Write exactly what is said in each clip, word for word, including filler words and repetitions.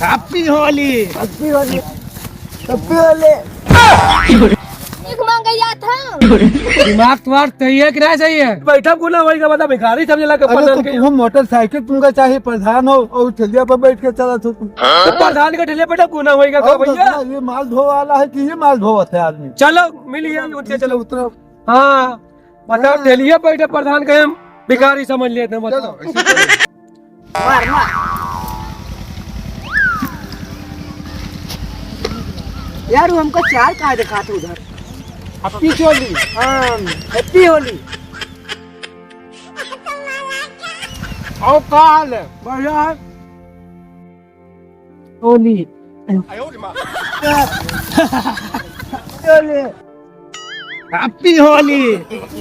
Happy Holi। Happy Holi। Happy Holi। भीख मांगे जात है। दिमाग तुम्हार सही है कि नहीं सही है? बैठा गुना होइगा, बता, भिखारी समझे ला के अरे प्रधान तो के। तुम मोटरसाइकिल तुमका चाहे, प्रधान हो और ठेलिया पर बैठ के चला तो तुम। तो प्रधान के ठेले पे तो गुना होइगा का और भैया? ये माल ढो वाला है कि ये माल ढोवत है आदमी? चलो मिलिए उनसे, चलो। उतरो। हाँ, बताओ, हाँ। ठेलिया बैठे प्रधान के हम भिखारी समझ लेते हैं, बताओ। चलो, ऐसे करो। मार, मार। यार, वो हमको चार काहे दिखाते उधर? Happy Holi। हाँ, Happy Holi। और का हाल है? बढ़िया है। होली। होली। Happy Holi।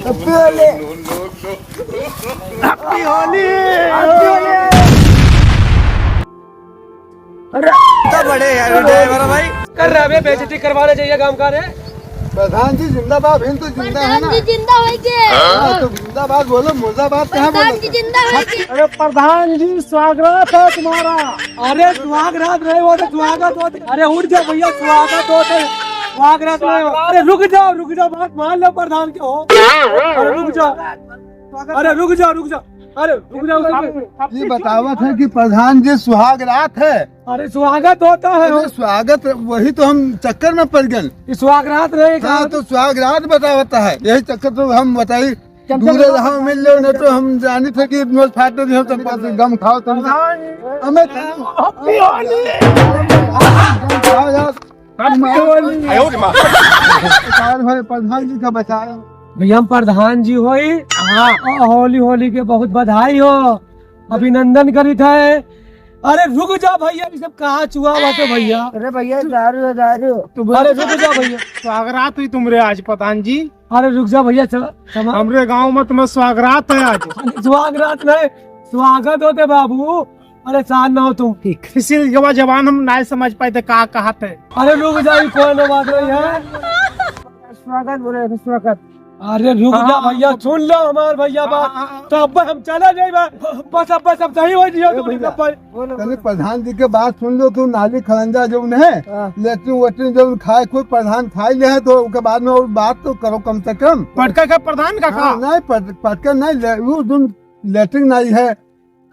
Happy Holi। Happy Holi। Happy Holi। अरे, तो बड़े यार, driver भाई। कर रहे बे, बेइज्जती करवाने चाहिए काम का रे। प्रधान जी जिंदाबाद, हम तो जिंदा है ना। प्रधान जी जिंदा होइगे। हाँ, तो जिंदाबाद बोलो, मुर्दाबाद कहाँ बोलो? प्रधान जी जिंदा होइगे। अरे प्रधान जी, स्वागत है तुम्हारा। अरे स्वागत नहीं होते, स्वागत होते। अरे उठ जा भैया, स्वागत होते, स्वागत नहीं हो। अरे रुक जाओ, रुक जाओ, बात मान लो प्रधान के हो। अरे रुक जाओ, अरे रुक जाओ, रुक जाओ, अरे रुक जाओ। ये बतावत है कि प्रधान जी सुहाग रात है। अरे स्वागत होता है। अरे स्वागत, वही तो हम चक्कर में पड़ गए। ये स्वागत रहे हाँ, का? तो स्वागत बतावता है, यही चक्कर तो हम बताई। चल, चल, दूरे चल। रहा, मिल लो, नहीं तो हम जानी थे कि नोच फाट दे, हम तो बस गम खाओ तुम। हमें Happy Holi। गम खाओ यार। Happy Holi। यार भाई, प्रधान जी का बचाओ। भैया, हम प्रधान जी होई। हाँ। और होली, होली के बहुत बधाई हो, अभिनंदन करित है। अरे रुक जा भैया, ये सब कहाँ चुआ बाटे भैया? अरे भैया, दारू है, दारू। अरे रुक जा भैया। स्वागत हुई तुमरे आज प्रधान जी। अरे रुक जा भैया, चल, चल। हमरे गांव में तुम्हें स्वागत है आज। अरे स्वागत नहीं, स्वागत होते बाबू। अरे शांत ना हो तुम। ठीक। इसीलिए जवा जवान हम ना समझ पाए थे का कहत है। अरे रुक जा, ये कोई ना बात नहीं है। स्वागत बोले थे, स्वागत। अरे रुक जा हाँ, भैया, हाँ। सुन लो हमार भैया हाँ, बात। हाँ, हाँ। तो अब हम चला जाए बा-, बस अब बस अब सही हो जियो ए तुम भैया, सब भाई। बोलो, अरे बोलो। प्रधान जी के बात सुन लो, तू नाली खलंजा जो है, हाँ। लेटरिन वेटरिन जो खाए, कोई प्रधान खाई ले है तो ओके बाद में और बात तो करो कम से कम। पटका का प्रधान का हाँ, का? नहीं, पट-, पटका नहीं ले, वो जो लेटरिन नहीं है,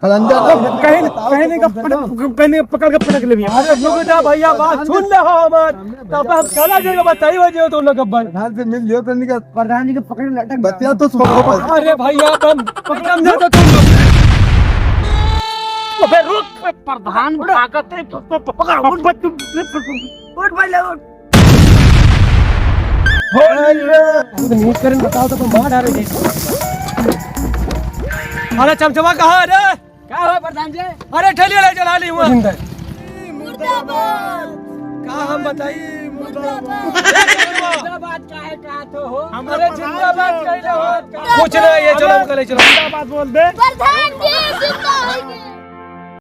खलंजा हाँ, तो कहीं, बताओ कहीं तो नहीं का कम से पटक, कम। कहीं नहीं पकड़ के पटक ले भैया। अरे रुक जा भैया, बात सुन ले हो हमार। तब हम चला जाएगा, बताइए वजह तो लोग अब भाई। प्रधान से मिल लियो तो निकल। प्रधान जी के पकड़ लटक बतिया तो सुनो। अरे भैया, हम पकड़ दे तो तुम लोग। अबे रुक, प्रधान ताकत है, प-, प-, पकड़, उठ, उठ, उठ भाई, ले, उठ। होली रे। तू तो न्यूज़ करन बताओ तो मार डाले थे। अरे चमचमा कहाँ है रे? का हो प्रधान जी? अरे ठेलिया ले चला ली हुआ। जिंदा है। मुर्दाबाद। का हम बताई? मुर्दाबाद। मुर्दाबाद का है, का तो हो? हम अरे जिंदाबाद कहले हो। कुछ ना, ये चलो, हमका ले चलो। जिंदाबाद बोल दे। प्रधान जी जिंदा होइगे।